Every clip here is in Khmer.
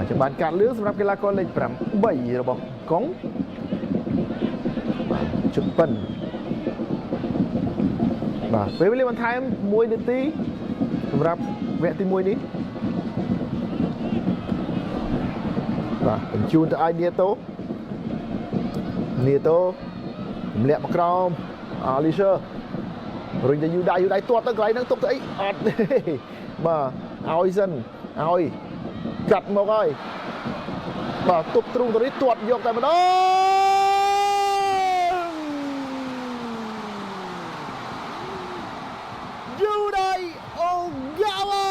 បាទចាំបានកាត់លឿងសម្រាប់កីឡាករលេខ8របស់កុងបាទជុកប៉ិនបាទពេលវេលាបន្ថែម1នាទីសម្រាប់វគ្គទី1នេះបាទបញ្ជូនទៅឲ្យនីតូនីតូទម្លាក់មកក្រោមអាលីសឺរុញទៅយូដៃយូដៃទាត់ទៅកន្លែងហ្នឹងទុកទៅអីអត់ទេបាទឲ្យសិនឲ្យកាត់មកហើយបាទទប់ទ្រូងទៅនេះទាត់យកតែម្ដងយូដៃអូហ្គាវ៉ា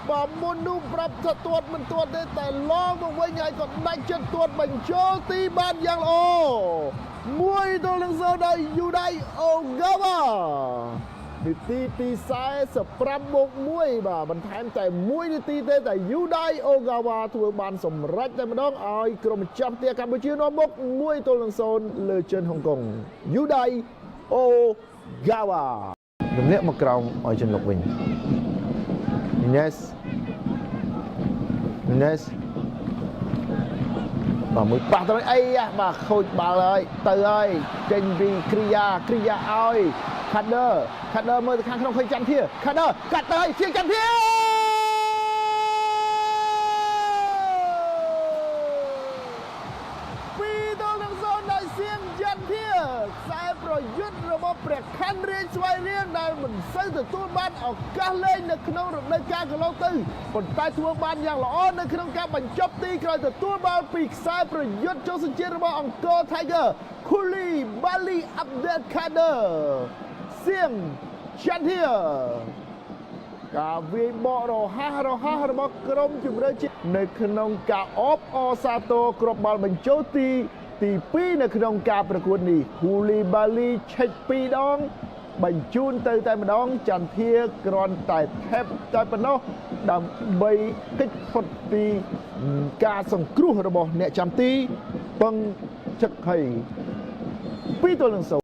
បាទមុននោះប្រាប់ថាទាត់មិនទាត់ទេតែឡងមកវិញហើយក៏ដាច់ចិត្តទាត់បញ្ចូលទីបានយ៉ាងល្អ1-0ដោយយូដៃអូហ្គាវ៉ានាទីទី45បូក1បាទបន្ថែមតែ1នាទីទេតែយូដៃអូហ្គាវ៉ាធ្វើបានសម្រេចតែម្ដងឲ្យក្រុមម្ចាស់ផ្ទះកម្ពុជានាំមុខ1-0លើចិនហុងកុងយូដៃអូហ្គាវ៉ាទម្លាក់មកក្រោមឲ្យចិនលុកវិញ Yes Yes បាទមួយប៉ះទៅអីបាទខូចបាល់ហើយទៅហើយចេញពីគ្រីយ៉ាគ្រីយ៉ាឲ្យខាត់ដឺខាត់ដឺមើលទៅខាងក្នុងឃើញចន្ទធាខាត់ដឺកាត់ទៅហើយជាងចន្ទធា2-0ដោយសៀងចន្ទធាខ្សែប្រយុទ្ធរបស់ព្រះខ័នរាជស្វាយរៀងដែលមិនសូវទទួលបានឱកាសលេងនៅក្នុងរដូវកាលកន្លងទៅប៉ុន្តែធ្វើបានយ៉ាងល្អនៅក្នុងការបញ្ចប់ទីក្រោយទទួលបាល់ពីខ្សែប្រយុទ្ធចូលសញ្ជាតិរបស់អង្គរ Tiger គូលីបាលីអាប់ដេលខាឌឺសៀងចន្ទធាការវាយបករហ័សរហ័សរបស់ក្រុមជម្រើសជាតិនៅក្នុងការអបអរសាទរគ្រាប់បាល់បញ្ចូលទីទី2នៅក្នុងការប្រកួតនេះហ៊ូលីបាលីឆិច2ដងបញ្ជូនទៅតែម្ដងចន្ទធាគ្រាន់តែថេបតែប៉ុណ្ណោះដើម្បីគេចផុតពីការសង្គ្រោះរបស់អ្នកចាំទីពឹងចឹកហី2-0។